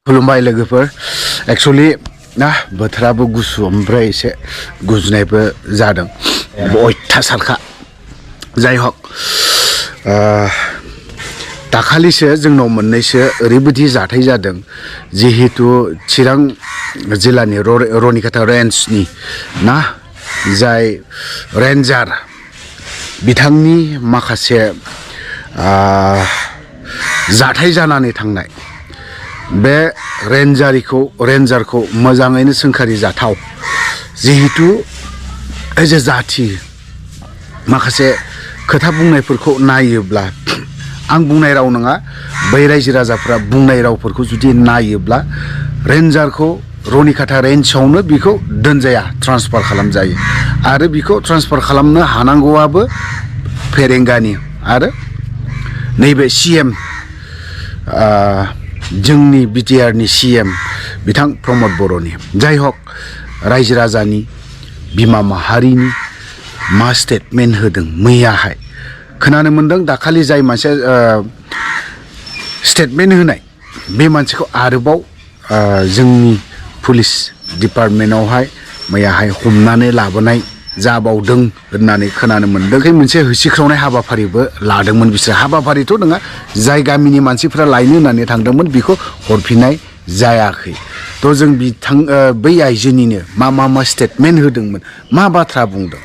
खुलुमबाय लोगोफोर एक्चुअली ना बोथोराबो गुसु ओमफ्राय एसे गुजुनायबो जादों अयथासारखा जाय हक दाखालिसो जोंनाव मोननैसो ओरैबायदि जाथाय जादों जिहेतु चिरां जिल्लानि रनिकाटा रेन्जनि ना जाय रेन्जार बिथांनि माखासे जाथाय जानानै थांनाय बे रेन्जारखौ मोजाङैनो सोंखारि जाथाव जिहेतु एज ए जाथि माखासे खोथा बुंनायफोरखौ नायोब्ला आं बुंनाय राव नङा बै रायजो राजाफ्रा बुंनाय रावफोरखौ जुदि नायोब्ला रेन्जारखौ रनिकाटा रेन्जआवनो बिखौ दोनजाया ट्रान्सफार खालामजायो आरो बिखौ ट्रान्सफार खालामनो हानांगौआबो फेरेंगानि आरो नैबे सीएम जोंनि बिटिआरनि सीएम बिथां प्रमद बर'नि जाय हक रायजो राजानि बिमा माहारिनि मा स्टेटमेन्ट होदों मैयाहाय खोनानो मोनदों दाखालि जाय मानसिया स्टेटमेन्ट होनाय बे मानसिखौ आरोबाव जोंनि पुलिस डिपार्टमेन्टआवहाय मैयाहाय हमनानै लाबोनाय जाबावदों होननानै खोनानो मोनदों मोनसे होसिख्रावनाय हाबाफारिबो लादोंमोन बिसोर हाबाफारिथ' नङा जाय गामिनि मानसिफ्रा लायनो होननानै थांदोंमोन बेखौ हरफिननाय जायाखै थ' जों बै आइजोनिनो मा स्टेटमेन्ट होदोंमोन मा बाथ्रा बुंदों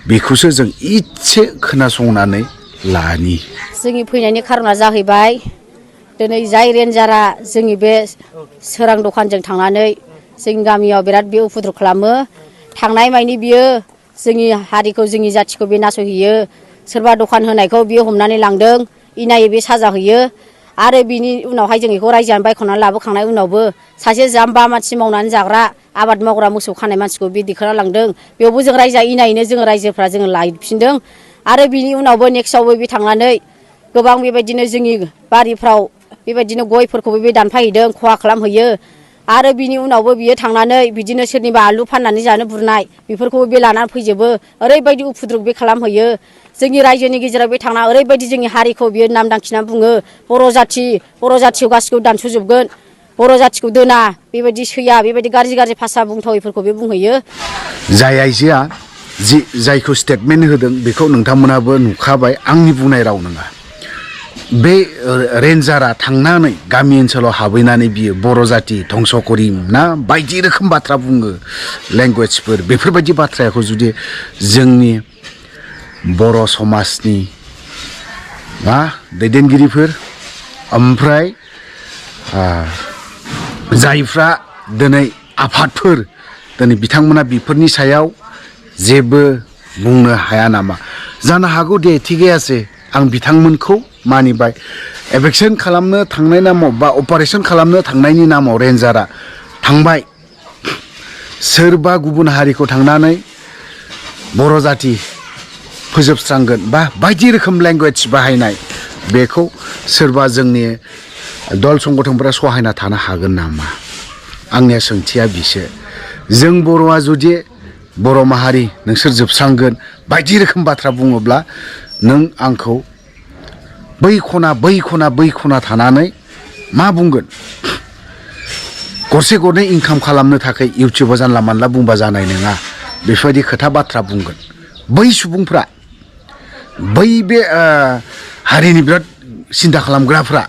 बेखौसो जों इसे खोनासंनानै लानि जोंनि फैनायनि खारना जाहैबाय दिनै जाय रेन्जारा जोंनि बे सोरां दखानजों थांनानै जोंनि गामियाव बिराद बे उपद्रब खालामो थांनाय मानि बियो जोंनि हारिखौ जोंनि जाथिखौ बे नासयहैयो सोरबा दखान होनायखौ बियो हमनानै लांदों इनायै बे साजा होयो आरो बिनि उनावहाय जों बेखौ रायजोआनो बायख'नानै लाबोखांनाय उनावबो सासे जाम्बा मानसि मावनानै जाग्रा आबाद मावग्रा मोसौ खानाय मानसिखौ बे दिखांना लांदों बेयावबो जों रायजोआ इनायैनो जोङो रायजोफ्रा जोङो लायफिनदों आरो बिनि उनावबो नेक्स्टआवबो बे थांनानै गोबां बेबायदिनो जोंनि बारिफ्राव बेबायदिनो गयफोरखौबो बे दानफायहैदों खहा खालामहैयो आरो बिनि उनावबो बियो थांनानै बिदिनो सोरनिबा आलु फाननानै जानो बुरनाय बेफोरखौबो बे लानानै फैजोबो ओरैबायदि उपद्रब बे खालामहैयो जोंनि रायजोनि गेजेराव बे थांना ओरैबायदि जोंनि हारिखौ बियो नाम दांखिनानै बुङो बर' जाथियाव गासिखौबो दानस'जोबगोन बर' जाथिखौ दोना बेबायदि सैया बेबायदि गाज्रि भाषा बुंथावैफोरखौ बे बुंहैयो जाय आइजोआ जायखौ स्टेटमेन्ट होदों बेखौ नोंथांमोनाबो नुखाबाय आंनि बुंनाय राव नङा बे रेन्जारा थांनानै गामि ओनसोलाव हाबहैनानै बियो बर' जाति धंस करिम ना बायदि रोखोम बाथ्रा बुङो लेंगुवेजफोर बेफोरबायदि बाथ्राखौ जुदि जोंनि बर' समाजनि ना दैदेनगिरिफोर ओमफ्राय जायफ्रा दिनै आफादफोर दिनै बिथांमोना बेफोरनि सायाव जेबो बुंनो हाया नामा जानो हागौ दे थिगै आसे आं बिथांमोनखौ मानिबाय एभेक्सन खालामनो थांनाय नामाव बा अपारेशन खालामनो थांनायनि नामाव रेन्जारा थांबाय सोरबा गुबुन हारिखौ थांनानै बर' जाति फोजोबस्रांगोन बा बायदि रोखोम लेंगुवेज बाहायनाय बेखौ सोरबा जोंनि दल संगठनफोरा सहायना थानो हागोन नामा आंनिया सोंथिया बिसो जों बर'आ जुदि बर' माहारि नोंसोर जोबस्रांगोन बायदि रोखोम बाथ्रा बुङोब्ला नों आंखौ बै खना थानानै मा बुंगोन गरसे गरनै इनकाम खालामनो थाखाय इउटुबाव जानला मानला बुंबा जानाय नङा बेफोरबायदि खोथा बाथ्रा बुंगोन बै सुबुंफ्रा बै बे हारिनि बिराद सिन्था खालामग्राफ्रा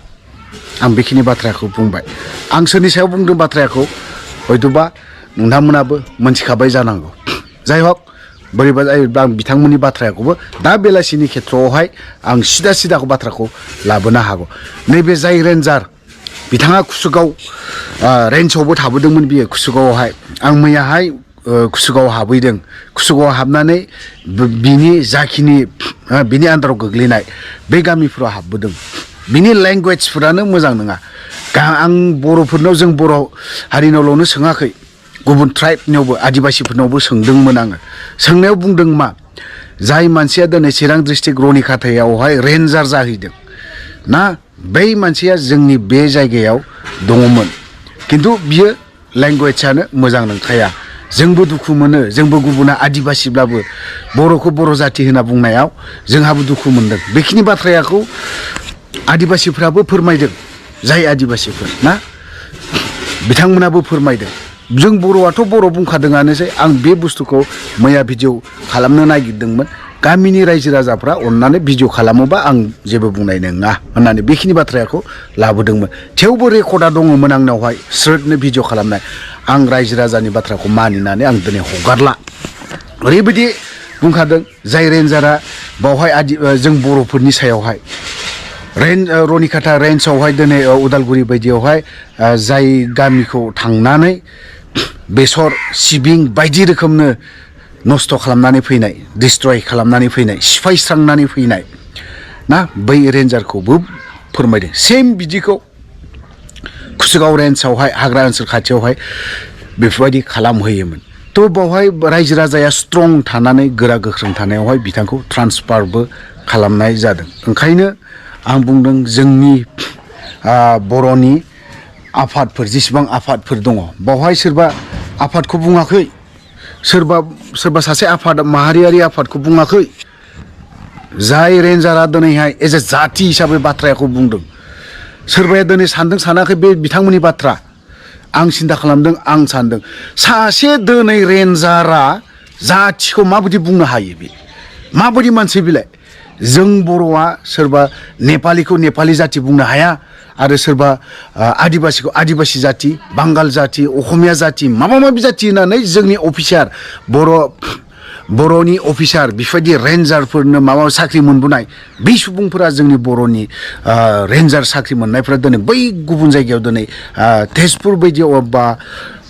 आं बेखिनि बाथ्राखौ बुंबाय आं सोरनि सायाव बुंदों बाथ्राखौ हयथ'बा नोंथांमोनाबो मोनथिखाबाय जानांगौ जाय हक बोरैबा जायोब्ला आं बिथांमोननि बाथ्राखौबो दा बेलासिनि खेथ्रआवहाय आं सिदाखौ बाथ्राखौ लाबोनो हागौ नैबे जाय रेन्जार बिथाङा कुसुगाव रेन्जआवबो थाबोदोंमोन बियो कुसुगावआवहाय आं मैयाहाय कुसुगावआव हाबहैदों कुसुगावआव हाबनानै बिनि जाखिनि बिनि आन्दाराव गोग्लैनाय बे गामिफोराव हाबबोदों बिनि लेंगुवेजफोरानो मोजां नङा आं बर'फोरनाव जों बर' हारिनावल'नो सोङाखै गुबुन ट्राइबनियावबो आदिबासिफोरनावबो सोंदोंमोन आङो सोंनायाव बुंदों मा जाय मानसिया दिनै चिरां डिस्ट्रिक्ट रनिकाटायावहाय रेन्जार जाहैदों ना बै मानसिया जोंनि बे जायगायाव दङमोन खिन्थु बियो लेंगुवेजआनो मोजां नंखाया जोंबो दुखु मोनो जोंबो गुबुना आदिबासिब्लाबो बर'खौ बर' जाति होनना बुंनायाव जोंहाबो दुखु मोनदों बेखिनि बाथ्राखौ आदिबासिफ्राबो फोरमायदों जाय आदिबासिफोर ना बिथांमोनाबो फोरमायदों जों बर'आथ' बर' बुंखादोंआनोसै आं बे बुस्थुखौ मैया भिडिअ खालामनो नागिरदोंमोन गामिनि रायजो राजाफ्रा अननानै भिडिअ खालामोबा आं जेबो बुंनाय नङा होननानै बेखिनि बाथ्राखौ लाबोदोंमोन थेवबो रेकर्डा दङमोन आंनावहाय स्रोदनो भिडिअ खालामनाय आं रायजो राजानि बाथ्राखौ मानिनानै आं दिनै हगारला ओरैबायदि बुंखादों जाय रेन्जारा बावहाय जों बर'फोरनि सायावहाय रनिकाटा रेन्जआवहाय दिनै उदालगुरि बायदियावहाय जाय गामिखौ थांनानै बेसर सिबिं बायदि रोखोमनो नस्थ' खालामनानै फैनाय डिस्ट्रय खालामनानै फैनाय सिफायस्रांनानै फैनाय ना बै रेन्जारखौबो फोरमायदों सेम बिदिखौ कुसुगाव रेन्जआवहाय हाग्रा ओनसोल खाथियावहाय बेफोरबायदि खालामहोयोमोन थ' बावहाय रायजो राजाया स्ट्रं थानानै गोरा गोख्रों थानायावहाय बिथांखौ ट्रान्सफारबो खालामनाय जादों ओंखायनो आं बुंदों जोंनि बर'नि आफादफोर जेसेबां आफादफोर दङ बावहाय सोरबा आफादखौ बुङाखै सोरबा सासे आफाद माहारियारि आफादखौ बुङाखै जाय रेन्जारा दिनैहाय एज ए जाति हिसाबै बाथ्राखौ बुंदों सोरबाया दिनै सानदों सानाखै बे बिथांमोननि बाथ्रा आं सिन्था खालामदों आं सानदों सासे दिनै रेन्जारा जातिखौ माबायदि बुंनो हायो बे माबायदि मानसि बिलाय जों बर'आ सोरबा नेपालिखौ नेपालि जाति बुंनो हाया आरो सोरबा आदिबासिखौ आदिबासि जाति बांगाल जाति असमिया जाति माबा माबि जाति होननानै जोंनि अफिसार बर'नि अफिसार बेफोरबायदि रेन्जारफोरनो माबा साख्रि मोनबोनाय बै सुबुंफोरा जोंनि बर'नि रेन्जार साख्रि मोननायफ्रा दिनै बै गुबुन जायगायाव दिनै तेजपुर बायदियाव बा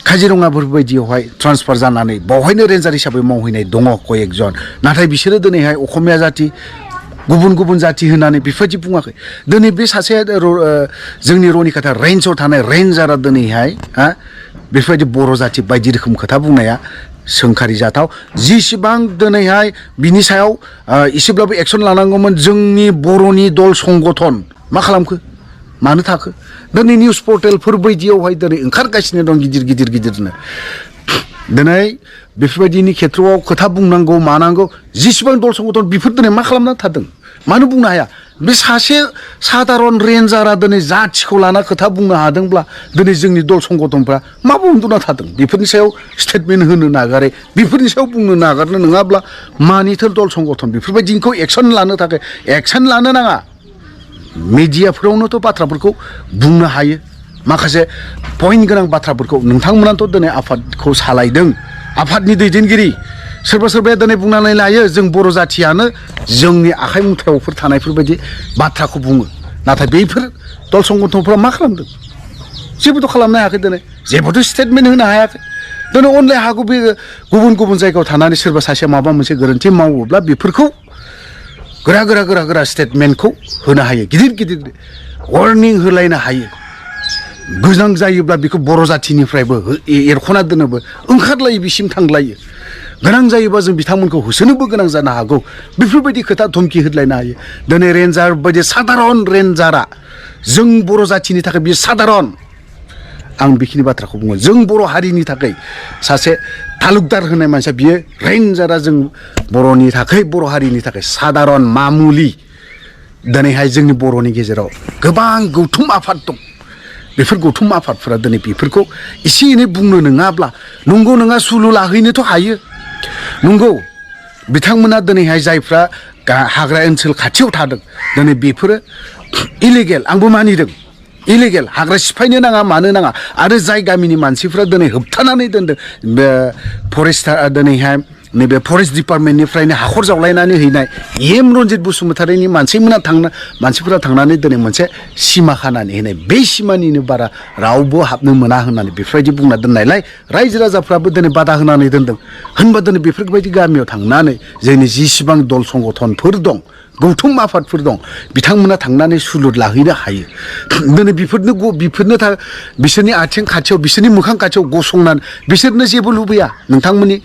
काजिरङाफोर बायदियावहाय ट्रान्सफार जानानै बावहायनो रेन्जार हिसाबै मावहैनाय दङ कयेकजन नाथाय बिसोरो दिनैहाय असमिया जाति गुबुन जाति होननानै बेफोरबायदि बुङाखै दिनै बे सासे जोंनि रनिकाटा रेन्जआव थानाय रेन्जारा दिनैहाय बेफोरबायदि बर' जाति बायदि रोखोम खोथा बुंनाया सोंखारि जाथाव जिसिबां दिनैहाय बिनि सायाव एसेब्लाबो एक्सन लानांगौमोन जोंनि बर'नि दल संगठन मा खालामखो मानो थाखो दिनै निउस पर्टेलफोर बायदियावहाय दिनै ओंखारगासिनो दं गिदिरनो दिनै बेफोरबायदिनि खेथ्रआव खोथा बुंनांगौ मानांगौ जिसिबां दल संगठन बेफोर दिनै मा खालामना थादों मानो बुंनो हाया बे सासे साधारन रेन्जारा दिनै जाथिखौ लाना खोथा बुंनो हादोंब्ला दिनै जोंनि दल संगठनफ्रा माबो उन्दुना थादों बेफोरनि सायाव स्टेटमेन्ट होनो नागारै बेफोरनि सायाव बुंनो नागारनो नङाब्ला मानिथो दल संगठन बेफोरबायदिखौ एक्सन लानो थाखाय एक्सन लानो नाङा मिडियाफोरावनोथ' बाथ्राफोरखौ बुंनो हायो माखासे पइन्ट गोनां बाथ्राफोरखौ नोंथांमोनाथ' दिनै आफादखौ सालायदों आफादनि दैदेनगिरि सोरबाया दिनै बुंनानै लायो जों बर' जाथियानो जोंनि आखाइ मुथायावफोर थानायफोरबायदि बाथ्राखौ बुङो नाथाय बेफोर दल संगठनफ्रा मा खालामदों जेबोथ' खालामनो हायाखै दिनै जेबोथ' स्टेटमेन्ट होनो हायाखै दिनै अनलाइन हागौ बे गुबुन जायगायाव थानानै सोरबा सासेया माबा मोनसे गोरोन्थि मावोब्ला बेफोरखौ गोरा स्टेटमेन्टखौ होनो हायो गिदिर वार्निं होलायनो हायो गोनां जायोब्ला बेखौ बर' जाथिनिफ्रायबो एरख'ना दोनोबो ओंखारलायो बिसिम थांलायो गोनां जायोबा जों बिथांमोनखौ होसोनोबो गोनां जानो हागौ बेफोरबायदि खोथा धमखि होलायनो हायो दिनै रेन्जार बायदि साधारन रेन्जारा जों बर' जाथिनि थाखाय बियो साधारन आं बेखिनि बाथ्राखौ बुङो जों बर' हारिनि थाखाय सासे तालुकदार होनाय मानसिया बियो रेन्जारा जों बर'नि थाखाय बर' हारिनि थाखाय साधारन मामुलि दिनैहाय जोंनि बर'नि गेजेराव गोबां गौथुम आफाद दं बेफोर गौथुम आफादफोरा दिनै बेफोरखौ एसे एनै बुंनो नङाब्ला नंगौ नङा सुलु लाहैनोथ' हायो नंगौ बिथांमोना दिनैहाय जायफ्रा हाग्रा ओनसोल खाथियाव थादों दिनै बेफोरो इलिगेल आंबो मानिदों इलिगेल हाग्रा सिफायनो नाङा मानो नाङा आरो जाय गामिनि मानसिफ्रा दिनै होबथानानै दोनदों बे फरेस्टार दिनैहाय नैबे फरेस्ट डिपार्टमेन्टनिफ्रायनो हाखर जावलायनानै हैनाय एम रन्जित बसुमतारिनि मानसिफोरा थांनानै दिनै मोनसे सिमा खानानै होनाय बे सिमानिनो बारा रावबो हाबनो मोना होननानै बेफोरबायदि बुंना दोननायलाय रायजो राजाफ्राबो दिनै बादा होनानै दोनदों होनबा दिनै बेफोरबायदि गामियाव थांनानै जोंनि जिसिबां दल संगठनफोर दं गौथुम आफादफोर दं बिथांमोना थांनानै सुलुर लाहैनो हायो दिनै बेफोरनो बिसोरनि आथिं खाथियाव बिसोरनि मोखां खाथियाव गसंनानै बिसोरनो जेबो लुबैया नोंथांमोननि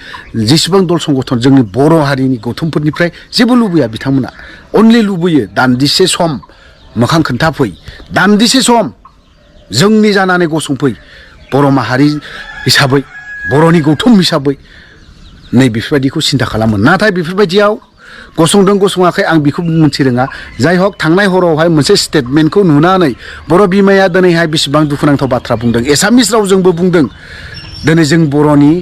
जेसेबां दल संगठन जोंनि बर' हारिनि गौथुमफोरनिफ्राय जेबो लुबैया बिथांमोना अनलि लुबैयो दान्दिसे सम मोखां खोन्थाफै दान्दिसे सम जोंनि जानानै गसंफै बर' माहारि हिसाबै बर'नि गौथुम हिसाबै नै बेफोरबायदिखौ सिन्था खालामो नाथाय बेफोरबायदियाव गसंदों गसङाखै आं बेखौ मोनथि रोङा जाय हक थांनाय हरावहाय मोनसे स्टेटमेन्टखौ नुनानै बर' बिमाया दिनैहाय बेसेबां दुखुनांथाव बाथ्रा बुंदों एसामिस रावजोंबो बुंदों दिनै जों बर'नि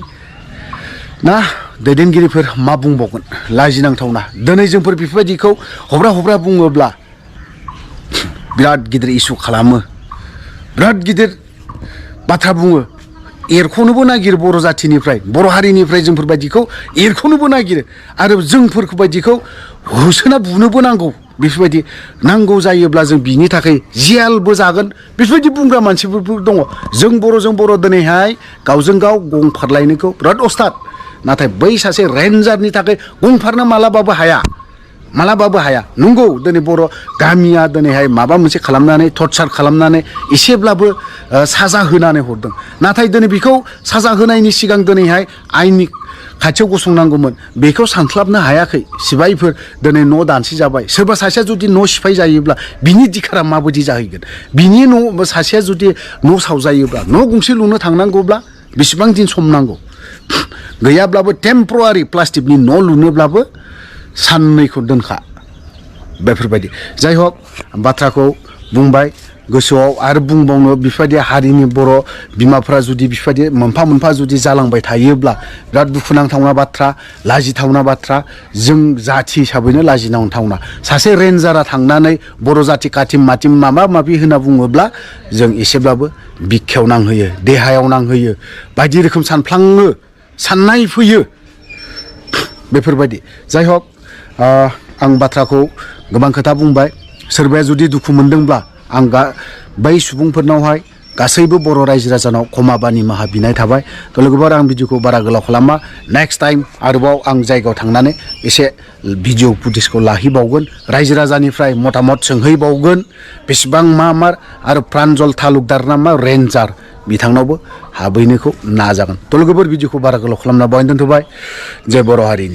ना दैदेनगिरिफोर मा बुंबावगोन लाजिनांथावना दिनै जोंफोर बेफोरबायदिखौ हब्रा बुङोब्ला बिराद गिदिर इसु खालामो बिराद गिदिर बाथ्रा बुङो एरख'नोबो नागिरो बर' जाथिनिफ्राय बर' हारिनिफ्राय जोंफोरबायदिखौ एरख'नोबो नागिरो आरो जोंफोरबायदिखौ होसोना बुनोबो नांगौ बेफोरबायदि नांगौ जायोब्ला जों बिनि थाखाय जेलबो जागोन बेफोरबायदि बुंग्रा मानसिफोर दङ जों बर' दिनैहाय गावजों गाव गं फारलायनायखौ बिराद अस्थाद नाथाय बै सासे रेन्जारनि थाखाय गं फारनो मालाबाबो हाया नंगौ दिनै बर' गामिया दिनैहाय माबा मोनसे खालामनानै टर्चार खालामनानै एसेब्लाबो साजा होनानै हरदों नाथाय दिनै बेखौ साजा होनायनि सिगां दिनैहाय आइननि खाथियाव गसंनांगौमोन बेखौ सानस्लाबनो हायाखै सिबायफोर दिनै न' दानसि जाबाय सोरबा सासेया जुदि न' सिफाय जायोब्ला बिनि दिखारा माबायदि जाहैगोन बिनि न' सासेया जुदि न' सावजायोब्ला न' गंसे लुनो थांनांगौब्ला बेसेबां दिन सम नांगौ गैयाब्लाबो टेम्परारि प्लास्टिकनि न' लुनोब्लाबो साननैखौ दोनखा बेफोरबायदि जाय हक बाथ्राखौ बुंबाय गोसोआव आरो बुंबावनो बेफोरबायदि हारिनि बर' बिमाफ्रा जुदि बेफोरबायदि मोनफा जुदि जालांबाय थायोब्ला बिराद दुखुनांथावना बाथ्रा लाजिथावना बाथ्रा जों जाथि हिसाबैनो लाजिनांथावना सासे रेन्जारा थांनानै बर' जाथि काटिम माटिम माबा माबि होनना बुङोब्ला जों एसेब्लाबो बिखायाव नांहोयो देहायाव नांहोयो बायदि रोखोम सानफ्लाङो साननाय फैयो बेफोरबायदि जाय हक आं बाथ्राखौ गोबां खोथा बुंबाय सोरबाया जुदि दुखु मोनदोंब्ला आं बै सुबुंफोरनावहाय गासैबो बर' रायजो राजानाव क्षमा बा निमाहा बिनाय थाबाय थ' लोगोफोर आं भिडिअखौ बारा गोलाव खालामा नेक्स्ट टाइम आरोबाव आं जायगायाव थांनानै एसे भिडिअ फुटेजखौ लाहैबावगोन रायजो राजानिफ्राय मतामत सोंहैबावगोन बेसेबां मा आरो प्रान्जल तालुकदार ना मा रेन्जार बिथांनावबो हाबहैनोखौ नाजागोन थ' लोगोफोर भिडिअखौ बारा गोलाव खालामना बावनो दोनथ'बाय जय बर' हारिनि